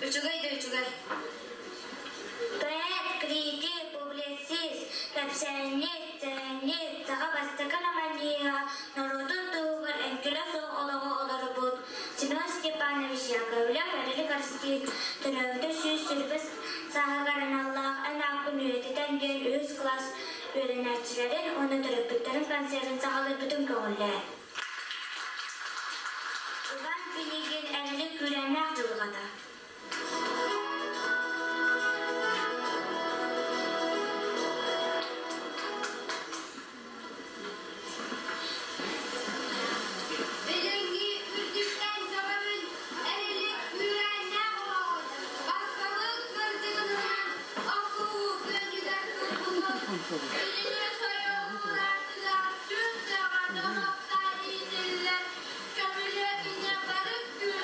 Үчүгэй да үчүгэй. Поэт, критик, публицист, кэпсээнньит, сэһэнньит, саха бастакы романиһа, норуотун туһугар эҥкилэ суох олоҕу олорбут Семен Степанович Яковлев Эрилик Арскин төрөөбүтэ 120 сааһыгар аналлаах Эн ааккын үйэтитэн диэн үһүс кылаас үөрэнээччилэрин уонна төрөппүттэрин концерын саҕалыырбытын көҕүлээ. Иван Пинигин Эрилик күүрээннээх дьылҕата. Билиҥҥи үрдүктэн сөҕөбүн, эрилик күүрээннээх олоҕун, бассабыык кырдьыгынан охсуһуу күөнүгэр турбутун, кинини сойуолуурааччылар түҥ тыаҕа доруоптаан иитиллэр көмүлүөк инньэ бары күн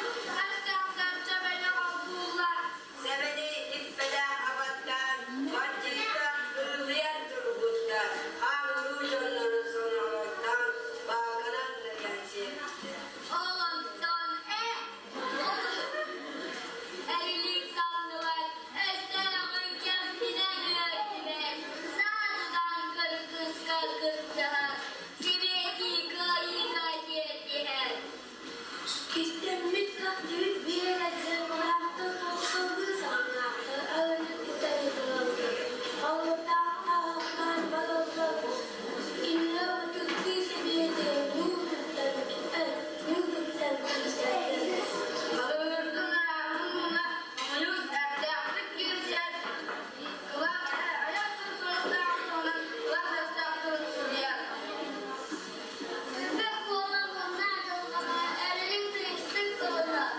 астаахтар чэбэни холбууллар. Сэбэни иппэлээх абаттаан, бандьыыттар ырылыйан турбуттар, хаан-уруу дьоннорун сонорҕоттоон, баалганан ытыйан сиэбиттэр. Ол онтон Эрилик санныбар өстөөҕүн кэмсинэн үөрдүбэт, саа тутан кыргыска кыттыһан, сибиэтии кыайыыга тиэрдиһэр. Кистэммит көхтүбүт биэрэ дьылҕалаахтар холколуу саҥнаахтар аҕыйах утары тураллар. Олутаахха оһохтоон бараллар. Кинилэр ытыктыы сэбиэти нуу туттан нуу туттан киирсэллэр. Былыргы ырааһын хомуйус эрдээхтик киирсэр, кылаас айар суруктаах туһунан кылаас өстөөхтөрүн суруйар. Күрбэх буола мунна дьылҕана эрэлин тыйыстык ылынар.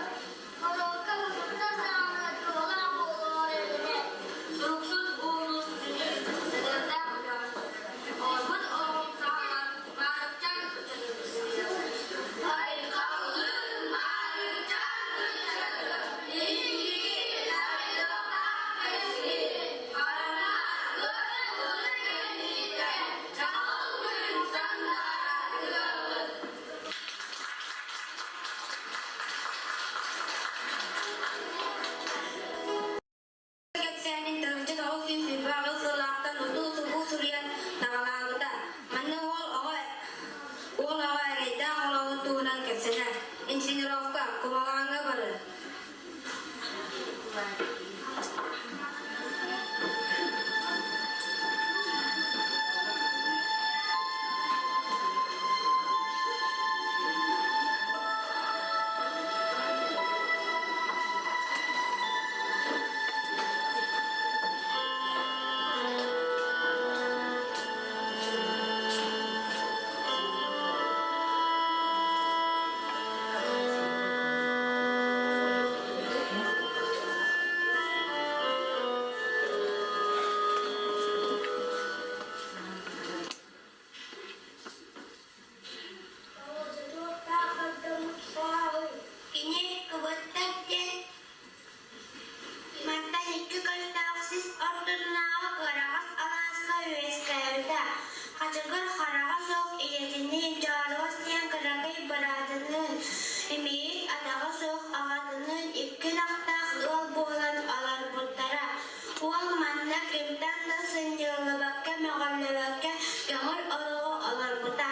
Хоруопка уһукта саҕана туолаах буолуор эрэнэр. Суруксут уолу сүнньүн сыдырдаах үлэҕин олорбут оҕом саҕана Маарыкчаан ыччаты суруйар. Айхаллыын Маарыкчаан ыччаты инники сайдыахтаах кэскили харана кыра кэнниттэн чаҕыл күн сандаара тыгабыт. Кэпсээнин 1928 сыллаахтан утуу-субуу суруйан саҕалаабыта. Манна уол оҕо эрэйдээх олоҕун туһунан кэпсэнэр. Инсценировка кумалааҥҥа барар. Кини кыбыттар диэн мантан икки көстөөх сис ортотунааҕы кыараҕас алааска үөскээбитэ. Хачыгыр хараҕа суох ийэтиниин Дьоруос диэн кыракый быраатыныын, имиит атаҕа суох аҕатыныын икки ынахтаах ыал буолан олорбуттара. Уол манна кимтэн да сынньыллыбакка, мөҕүллүбэккэ көҥүл олоҕу олорбута.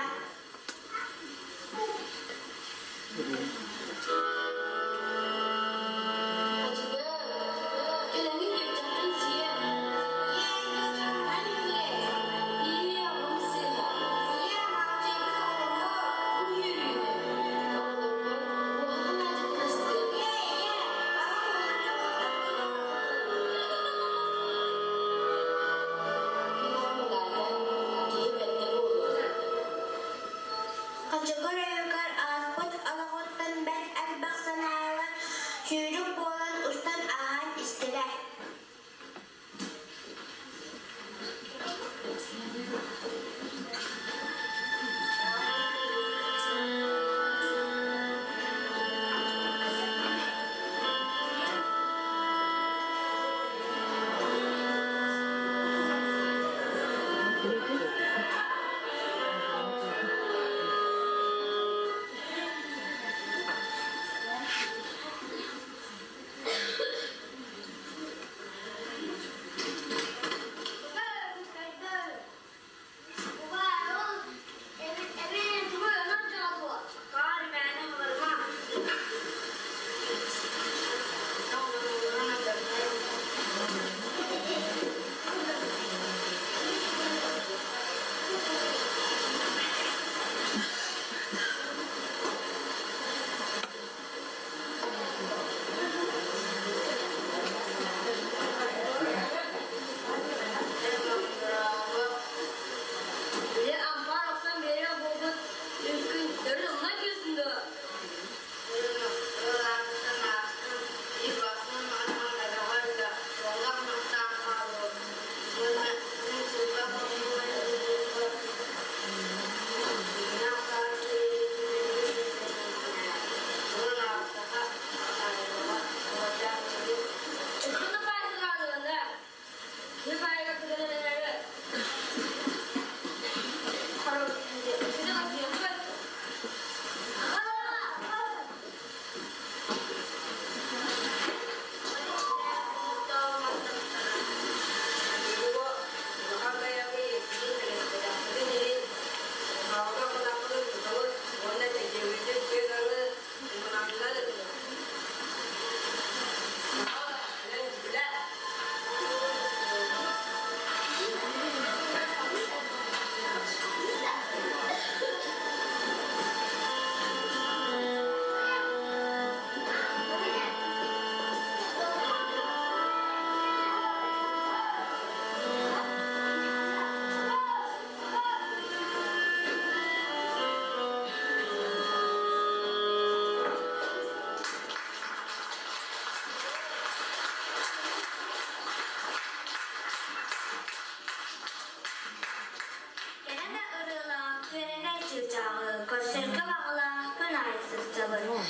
Хачыгыр өйүгэр ааспыт олоҕуттан бэрт элбэх санаалар сүүрүк буолан устан ааһан истилэр.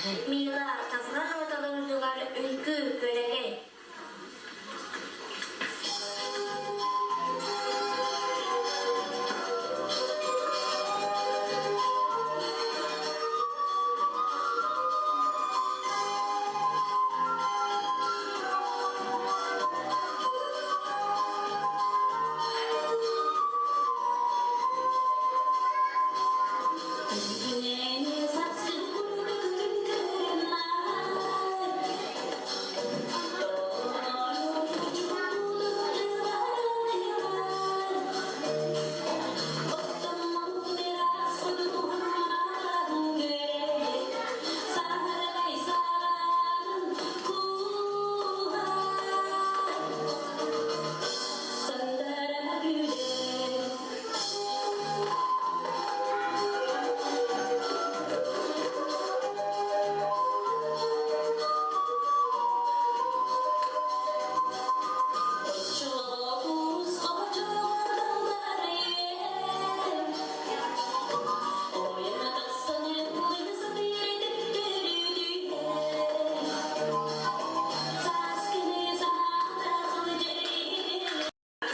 Мила сафран ортолорутугар үҥкүү күөрэгэй.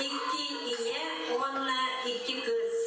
Икки ийэ уонна икки кыыс.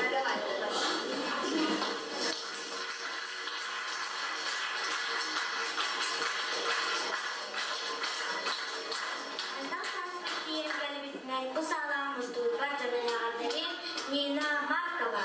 Давай, Давай. Элбэх сааспыт тиийэн кэлбитинэн бу саалаҕа мустубуппар дьонун эҕэрдэлиир Нина Маркова.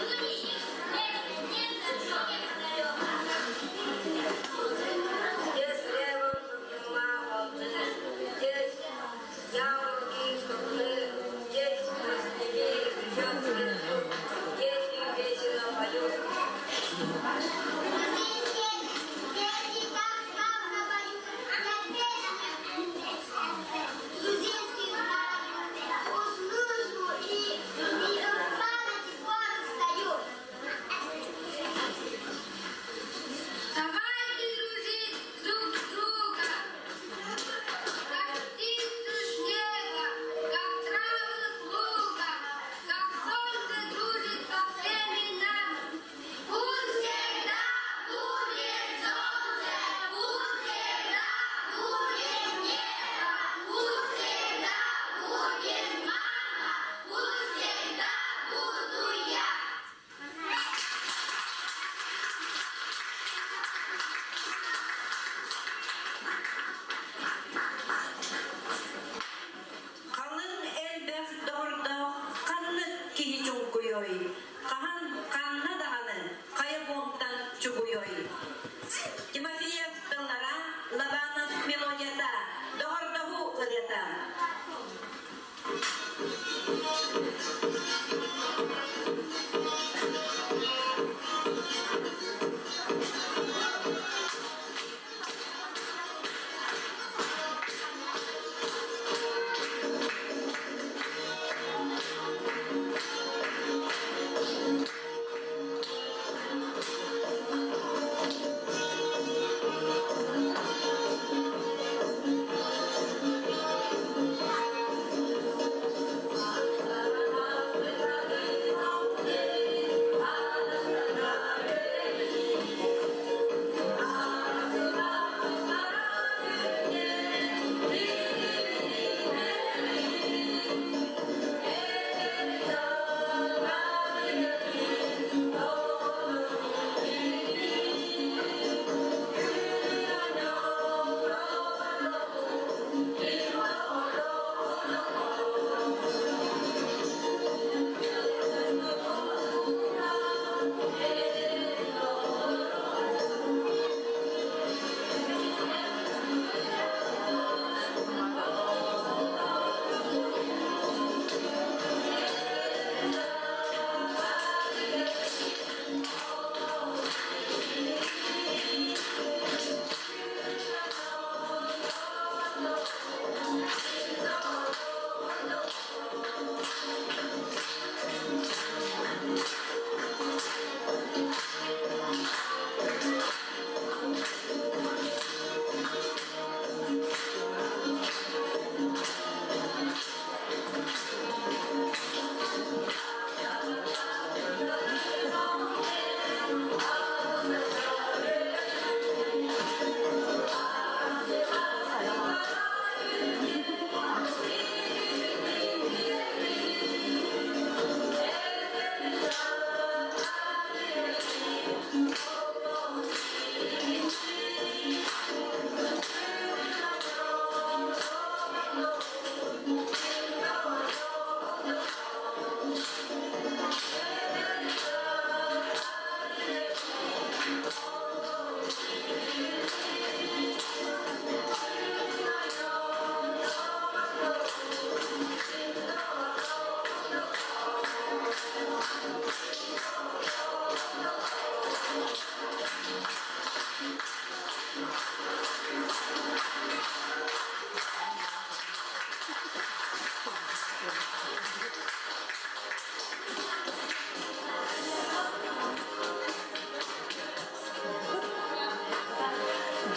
Здесь слева поднимал здесь яблоки крупны, здесь тростники кричат сверху, здесь весело поют. Дети так славно поют, я песню грузинскую знаю, услышу и в памяти город стою. Давайте дружить друг с другом, как птицы с неба, как травы с луга, как солнце дружит со всеми нами. Пусть всегда будет солнце, пусть всегда будет небо, пусть всегда будет мама, пусть всегда буду я. Халыҥ элбэх доҕордоох ханнык киһи чуҥкуйуой, хаһан ханна даҕаны хайа буомтан чугуйуой? Тимофеев тыллара, Лобанов мелодията, доҕордоһуу ырыата.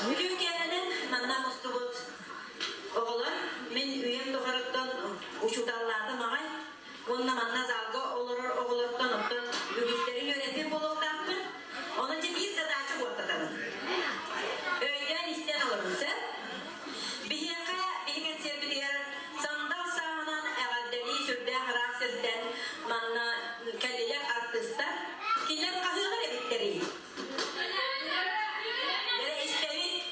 Бүлүү кэһэнэн манна мустубут оҕолор мин үйэм тухарыттан учууталлаатым аҕай уонна манна залга олорор оҕолортон оттон үгүстэрин үөрэппит буолуохтаахпын. Онон дьэ биир задача буортатабын. Өйдөөн истэн олорун сөп. Биһиэхэ биһи кэнсиэрбитигэр сандал сааһынан эҕэрдэлии сүрдээх ыраах сиртэн манна кэллилэр артыыстар. Кинилэр хаһыалар эбиттэрий? Эрэ истэбит.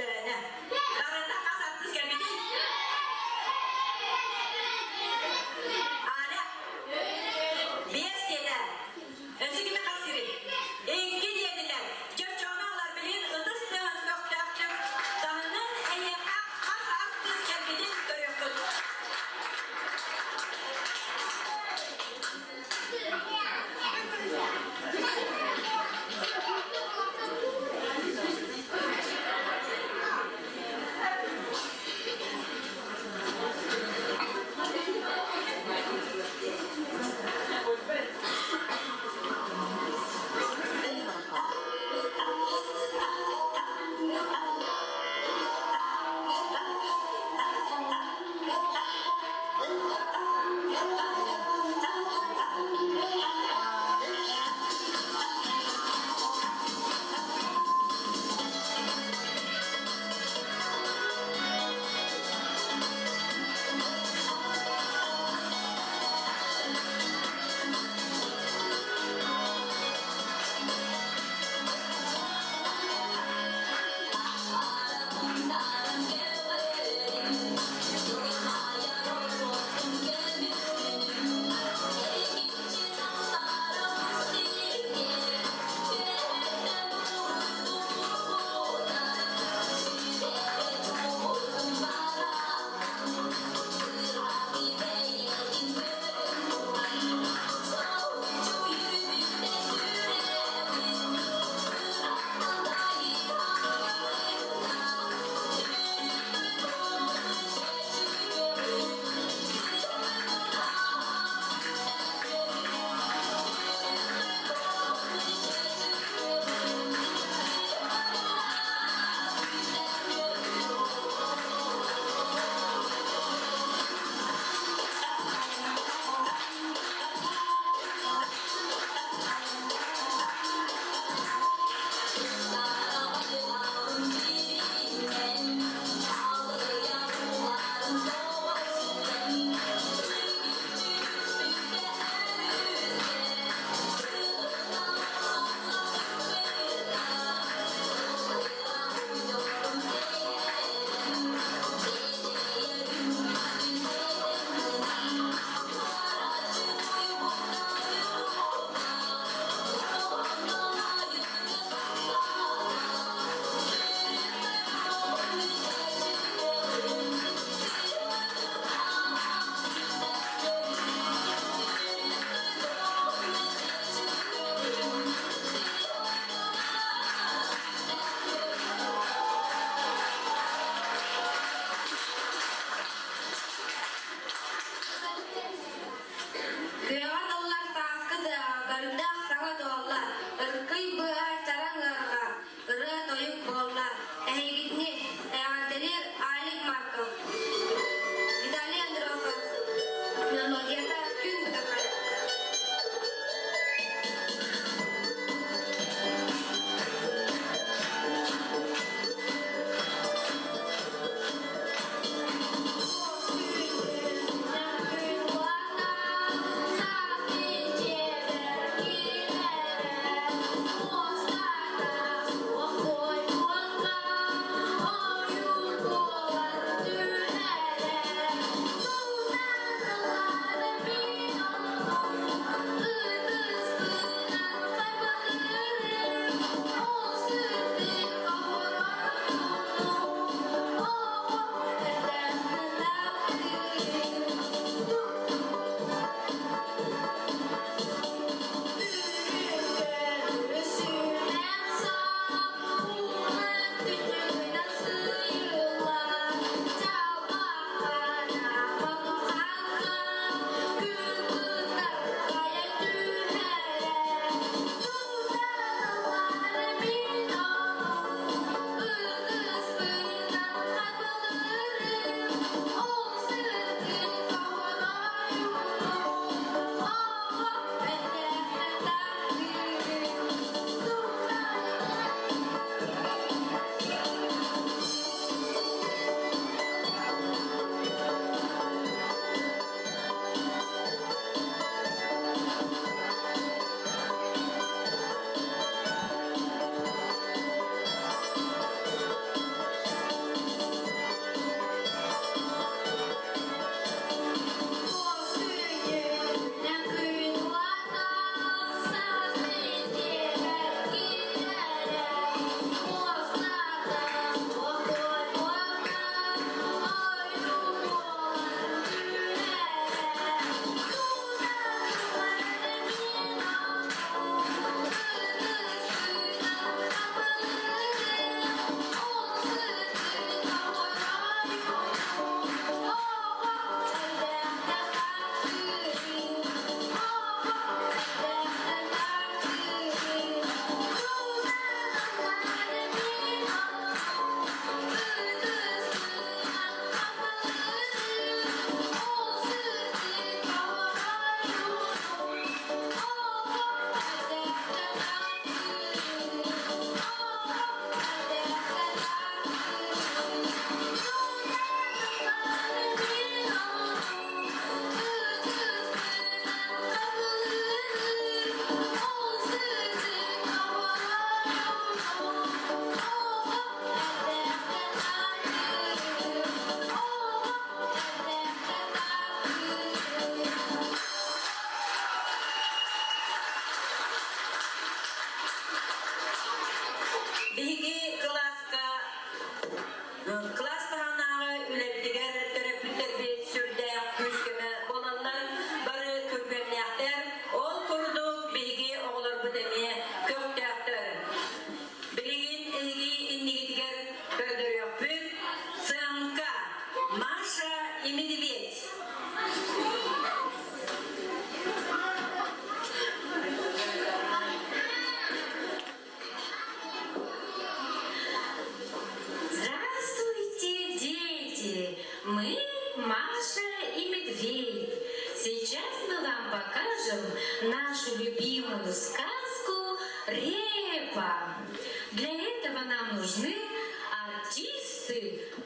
Өлөөнө. Барыта хас артыыс кэлбитий? Аля. Биэс диэтэ. Өссө кими хас сири? Икки диэтилэр. Чочоону алар билин ытыс тыаһын көхтөөхтүк таһынан эйиэхэ хас артыыс кэлбитин көрүөххүт.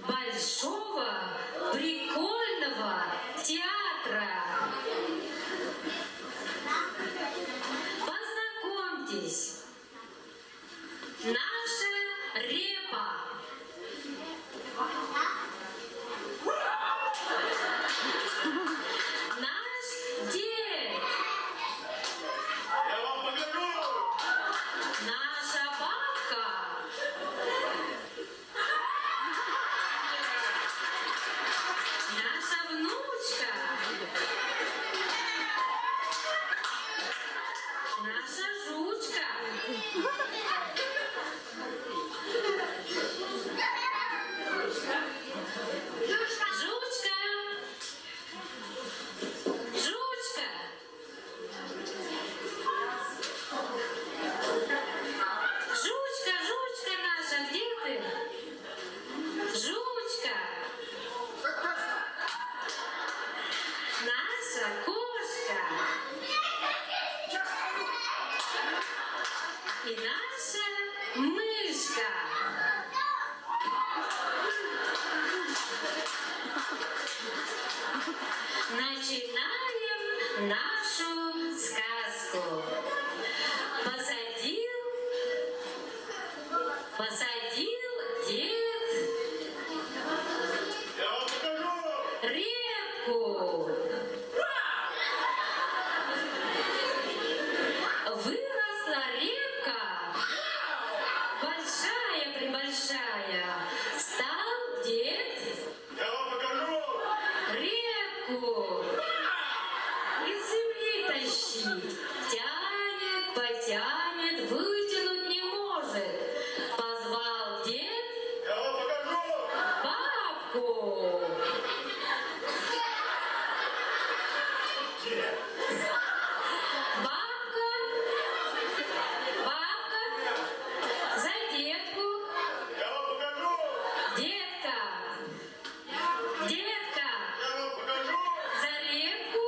Большого прикольного театра. Познакомьтесь, наша репа. Наш дед. Я вам покажу! Наша бабка. Наша внучка. Наша жучка. Жучка. Жучка. Жучка, жучка наша, где ты? Жучка. Наша кошка. И наша мышка. Начинаем нашу сказку. Посадил, посадил дед Я вам покажу! репку. Выросла репка, большая-пребольшая. Стал дед Я вам покажу! репку из земли тащить. Тянет, потянет, вытянуть не может. Позвал дед Я вам покажу! бабку. Дед! Бабка, бабка, за детку, Я вам покажу! детка, детка, Я вам покажу! за репку.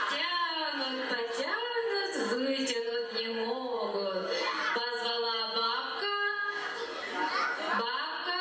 Тянут, потянут, вытянуть не могут. Позвала бабка, бабка,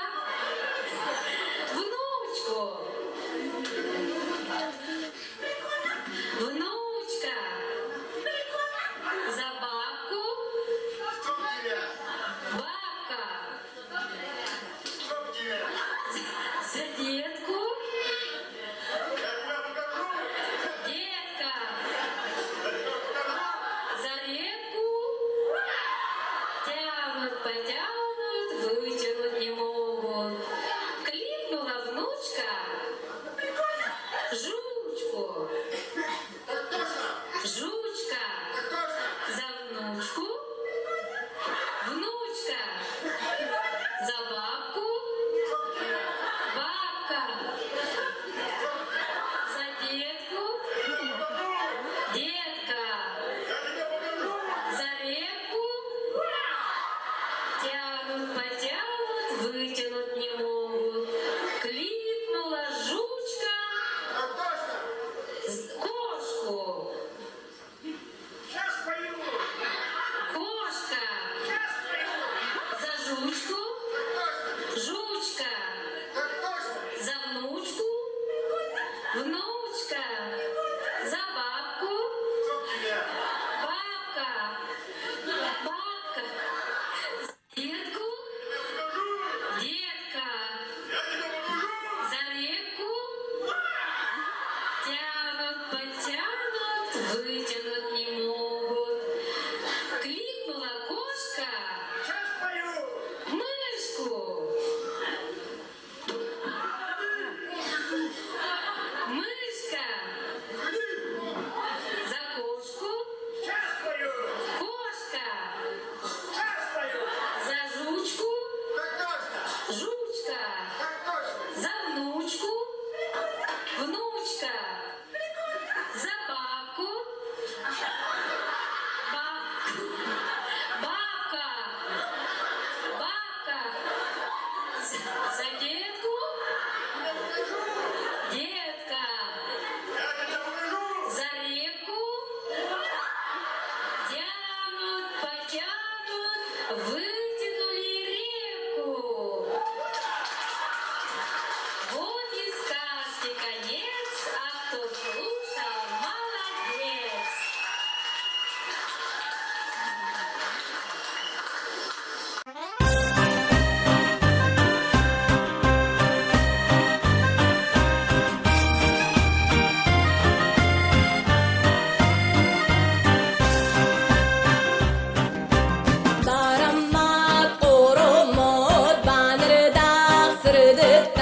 Кредит.